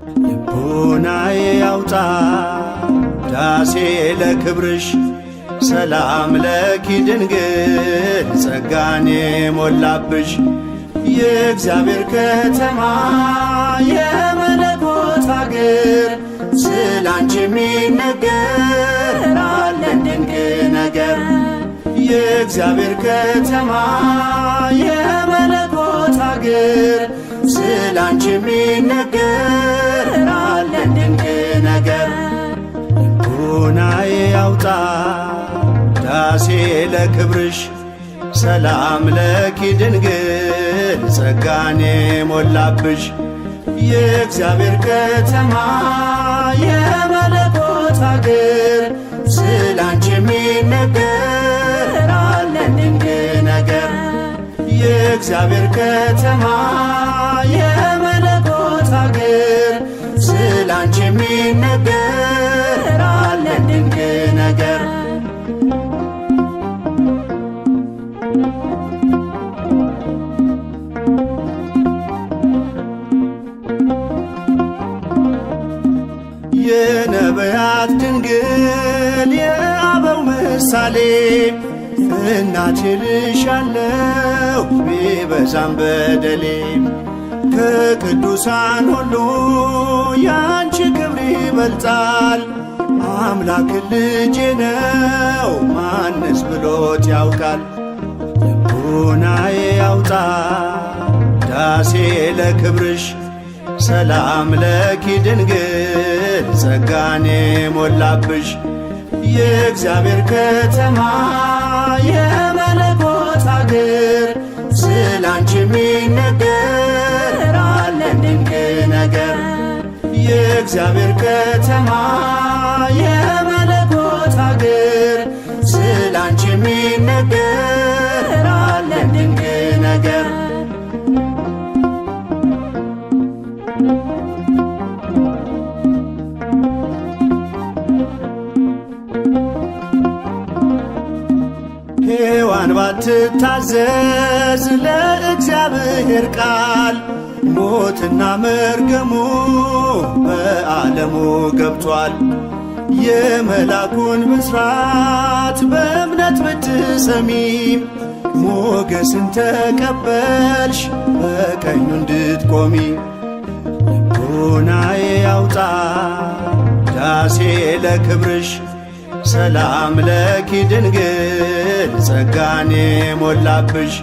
ልቡናዬ ያውጣ ዳሴ ለክብርሽ ሰላም ለኪ ድንግል ጸጋኔ ሞላብሽ የእግዚአብሔር ከተማ የመለኮት አገር ስላንቺ የሚነገር አለን ድንቅ ነገር። የእግዚአብሔር ከተማ የመለኮት አገር ስላንቺ የሚነገር አለን ድንቅ ነገር። ልቡናዬ ያውጣ ዳሴ ለክብርሽ ሰላም ለኪ ድንግል ጸጋኔ ሞላብሽ የእግዚአብሔር ከተማ የመለኮት አገር ስላንቺ የሚነገር አለን ድንቅ ነገር። የእግዚአብሔር ከተማ የመለኮት አገር ስላንቺ የሚነገር አለን ድንቅ ነገር። የነቢያት ድንግል የአበው ምሳሌ እናቴ ልሻለው ቢበዛም በደሌ ከቅዱሳን ሁሉ ያንቺ ክብር ይበልጣል። አምላክ ልጄ ነው ማንስ ብሎት ያውቃል? ልቡናዬ ያውጣ ዳሴ ለክብርሽ ሰላም ለኪ ድንግል ጸጋኔ ሞላብሽ የእግዚአብሔር ከተማ የመለኮት አገር ስላንቺ የሚነገር አለን ድንቅ ነገር። የእግዚአብሔር ከተማ የመለኮት አገር ስላንቺ የሚነገር አለን ድንቅ ነገር። ሔዋን ባትታዘዝ ለእግዚአብሔር ቃል ሞትና መርገሙ በዓለሙ ገብቷል። የመላኩን ብስራት በእምነት ብትሰሚም ሞገስን ተቀበልሽ በቀኙ እንድትቆሚ። ልቡናዬ ያውጣ ዳሴ ለክብርሽ ሰላም ለኪ ድንግል ጸጋኔ ሞላብሽ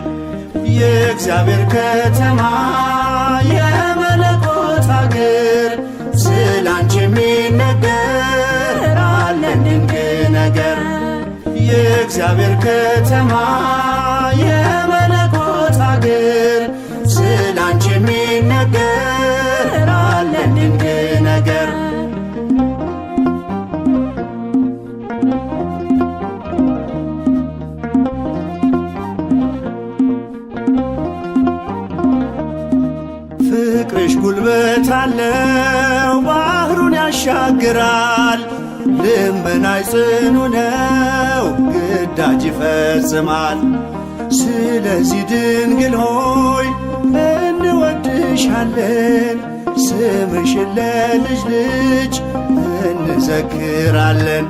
የእግዚአብሔር ከተማ የመለኮት አገር ስላንቺ የሚነገር አለን ድንቅ ነገር። የእግዚአብሔር ከተማ የመለኮት አገር ስላንቺ የሚነገር አለን ድንቅ ነገር። ፍቅርሽ ጉልበት አለው ባህሩን ያሻግራል። ልመናሽ ጽኑ ነው ግዳጅ ይፈጽማል። ስለዚህ ድንግል ሆይ እንወድሻለን፣ ስምሽን ለልጅ ልጅ እንዘክራለን።